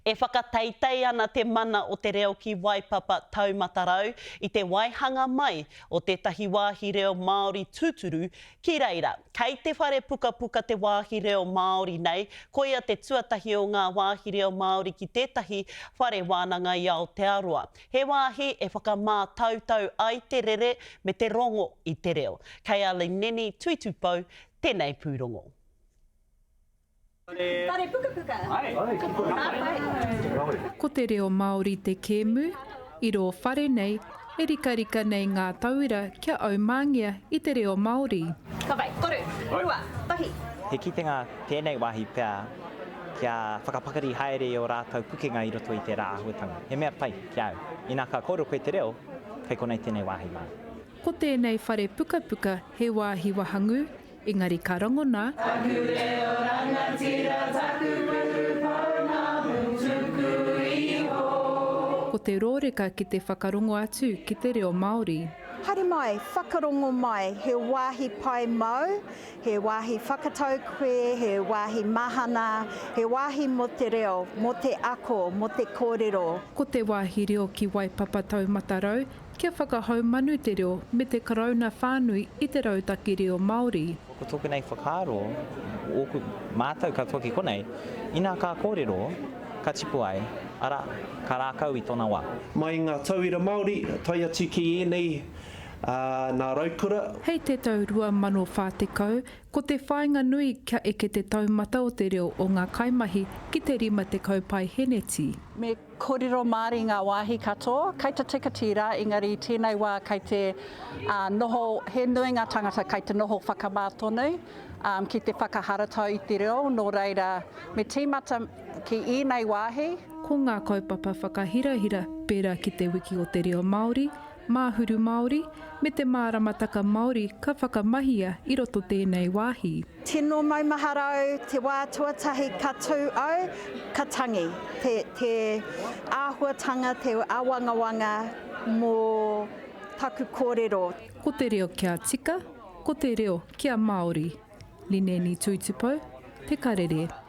E whakateitei ana te mana o te reo ki Waipapa Taumatarau i te waihanga mai o tētahi wāhi reo Māori tūturu ki reira. Kei te whare pukapuka te wāhi reo Māori nei, koia te tuatahi o ngā wāhi reo Māori ki tētahi whare wānanga i Aotearoa. He wāhi e whakamātautau ai te rere me te rongo i te reo. Kei a Lineni Tuitupou tēnei pūrongo. Whare pukapuka. Ko te reo Māori te kēmu, i rō whare nei, e rikarika nei ngā tauira kia aumāngia i te reo Māori. Ka pai, toru, rua, tahi. He kitenga tēnei wāhi pea kia whakapakari haere i ō rātou pukenga i roto i tērā āhuatanga. He mea pai ki a au. Inā ka kōrero koe te reo, kei konei tēnei wāhi māu. Ko tēnei whare pukapuka he wāhi wahangū, Engari ka rangona. Taku reo rangatira, taku puku pounamu tuku iho. Ko te rōreka ki te whakarongo atu ki te reo Māori. Haere mai, whakarongo mai, he wāhi pai māu, he wāhi whakatau koe, he wāhi mahana, he wāhi mō te reo, mō te ako, mō te kōrero. Ko te wāhi reo ki Waipapa Taumatarau Kia whakahaumanu te reo me te Karauna whānui i te rautaki reo Māori. Ko tōku nei whakaaro, ōku mātau katoa ki konei, inā ka kōrero, ka tipu ai, arā, ka rākau i tōna wā. Mai i ngā tauira Māori, tae atu ki ēnei nā Raukura. Hei te tau 2040, ko te whāinga nui kia eke te taumata o te reo o ngā kaimahi ki te 50 paeheneti. Me Kōrero Māori ngā wāhi katoa, kei te tika tērā, engari i tēnei wā kei te noho, he nui ngā tāngata kei te noho whakamā tonu ki te whakaharatau i te reo, nō reira me tīmata ki ēnei wāhi. Ko ngā kaupapa whakahirahira pērā ki te Wiki o te Reo Māori, Māhuru Māori, me te Māramataka Māori ka whakamahia i roto tēnei wāhi. Tino maumahara au te wā tuatahi ka tū au, ka tangi. Te, te āhuatanga, te awangawanga mō taku kōrero. Ko te reo kia tika, ko te reo kia Māori. Lineni Tuitupou, Te Karere.